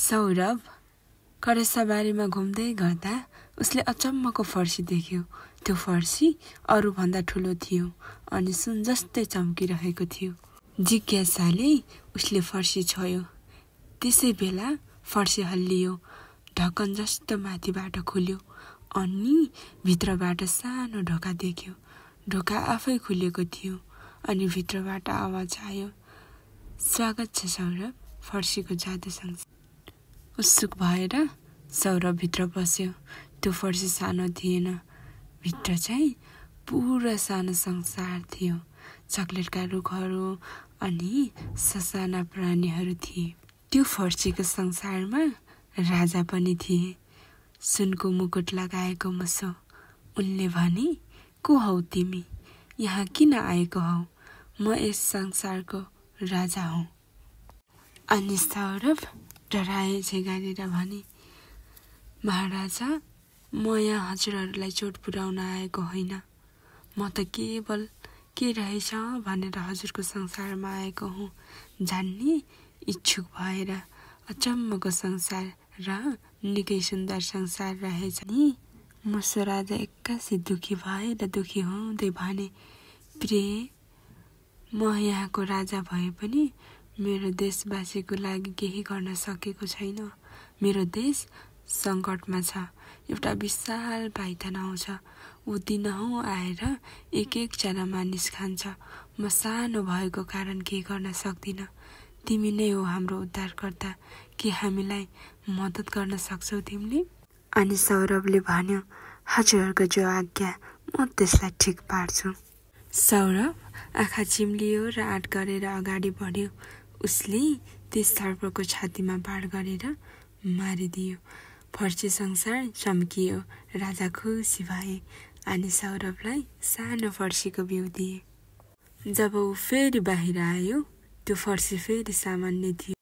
सौरभ करेसाबारीमा घुम्दै गर्दा उसले अचम्मको फर्सी देख्यो। त्यो फर्सी अरूभन्दा ठुलो थियो अनि सुन जस्तै चम्किरहेको थियो। जिज्ञासाले उसले फर्सी छोयो। त्यसै बेला फर्सी हल्लियो, ढक्कन जस्तो माथिबाट खुल्यो अनि भित्रबाट सानो ढोका देख्यो। ढोका आफै खुलेको थियो अनि भित्रबाट आवाज आयो, स्वागत छ सौरभ, फर्सीको जादुसँग। उत्सुक भएर सौरभ भित्र पस्यो। त्यो फर्सी सानो थिएन, भित्र चाहिँ पुरा सानो संसार थियो। चकलेटका रुखहरू अनि ससाना प्राणीहरू थिए। त्यो फर्सीको संसारमा राजा पनि थिए, सुनको मुकुट लगाएको मुसो। उनले भने, को हौ तिमी, यहाँ किन आएको हौ? म यस संसारको राजा हुँ। अनि सौरभ डराए झै गरेर भने, महाराजा, म यहाँ हजुरहरूलाई चोट पुर्याउन आएको होइन। म त केवल के रहेछ भनेर हजुरको संसारमा आएको हुँ जान्ने इच्छुक भएर। अचम्मको संसार र निकै सुन्दर संसार रहेछ नि। मुसो राजा एक्कासी दुखी भएर दुखी हुँदै भने, प्रिय, म यहाँको राजा भए पनि मेरो देशवासीको लागि केही गर्न सकेको छैन। मेरो देश सङ्कटमा छ। एउटा विशाल पाइथन आउँछ, ऊ दिनहुँ आएर एक जना मानिस खान्छ। म सानो भएको कारण केही गर्न सक्दिनँ। तिमी नै हो हाम्रो उद्धारकर्ता, के हामीलाई मद्दत गर्न सक्छौ तिमीले? अनि सौरभले भन्यो, हजुरहरूको जो आज्ञा, म त्यसलाई ठिक पार्छु। सौरभ आँखा चिम्लियो र आँट गरेर अगाडि बढ्यो। उसले त्यस सर्पको छातीमा बाण गरेर मारिदियो। फर्सी संसार चम्कियो। राजा खुसी भए अनि सौरभलाई सानो फर्सीको बिउ दिए। जब ऊ फेरि बाहिर आयो, त्यो फर्सी फेरि सामान्य थियो।